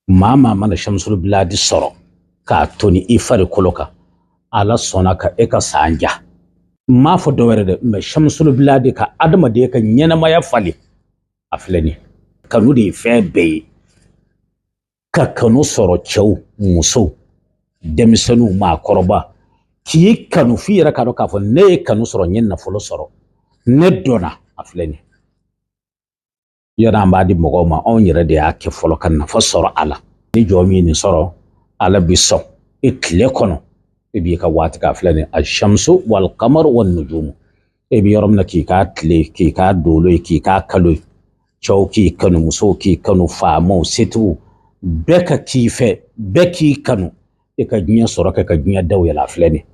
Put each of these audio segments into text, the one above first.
Maa maa mana Shamsul Biladi sɔrɔ k'a toni i farikolo kan, Ala sɔnna ka e ka san ja. N m'a fɔ dɔwɛrɛ dɛ, mais Shamsul Biladi ka adamaden ka ɲɛnamaya falen, a filɛ nin ye. Kanu de ye fɛn bɛɛ ye. Ka kanu sɔrɔ cɛw, musow, denmisɛnninw, maakɔrɔba, k'i kanu f'i yɛrɛ k'a dɔn k'a fɔ ne ye kanu sɔrɔ, n ye nafolo sɔrɔ, ne dɔnna, a filɛ nin ye. Yɔrɔ an b'a di mɔgɔw ma, anw yɛrɛ de y'a kɛ fɔlɔ ka nafa sɔrɔ a la. Ni jɔn min ye nin sɔrɔ, Ala bi sɔn i tile kɔnɔ, i b'i ka waati k'a filɛ nin ye. Ashamsu wal kamaru wan nujumu. E bɛ yɔrɔ min na k'i k'a tile, k'i k'a dolo ye, k'i k'a kalo ye, cɛw k'i kanu, musow k'i kanu, faamaw, setigiw, bɛɛ ka k'i fɛ, bɛɛ k'i kanu, i ka diɲɛ sɔrɔ kɛ ka diɲɛ daw yɛlɛ, a filɛ nin ye.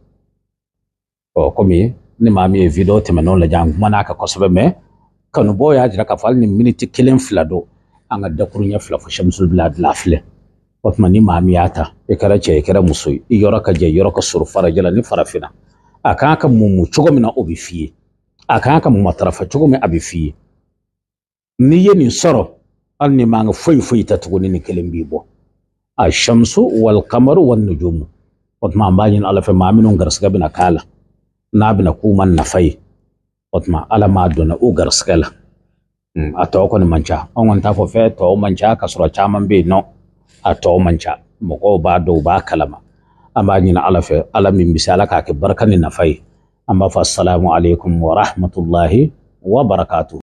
Ɔ komi ni maa min ye video tɛmɛnenw lajɛ, an kumana a kan kosɛbɛ, mais kanubaaw y'a jira k'a fɔ hali ni miniti kelen fila don, an ka dakuruɲɛ fila fɔ Shamsul Biladi la, a filɛ. O tuma ni maa min y'a ta, i kɛra cɛ, i kɛra muso ye, i yɔrɔ ka jan, i yɔrɔ ka surun, farajɛ la ni farafinna, a kan ka mumu cogo min na, o bɛ f'i ye. A kan ka matarafa cogo min, a bɛ f'i ye. N'i ye nin sɔrɔ, hali ni man ka foyi foyi ta tuguni, nin kelen b'i bɔ. Ashamsu wal kamaru wan nujumu. O tuma an b'a ɲini Ala fɛ, maa minnu garisigɛ bɛna k'a la, n'a bɛna k'u ma nafa ye, o tuma Ala m'a donna u garisigɛ la. A tɔ kɔni man ca. Anw kɔni t'a fɔ fɛn tɔ man ca ka sɔrɔ caman bɛ yen nɔ, a tɔ man ca, mɔgɔw b'a dɔn, u b'a kalama. An b'a ɲini Ala fɛ, Ala min bɛ se, Ala k'a kɛ barika ni nafa ye. An b'a fɔ asalamu aleykum wa rahmatulahi wa barakatu.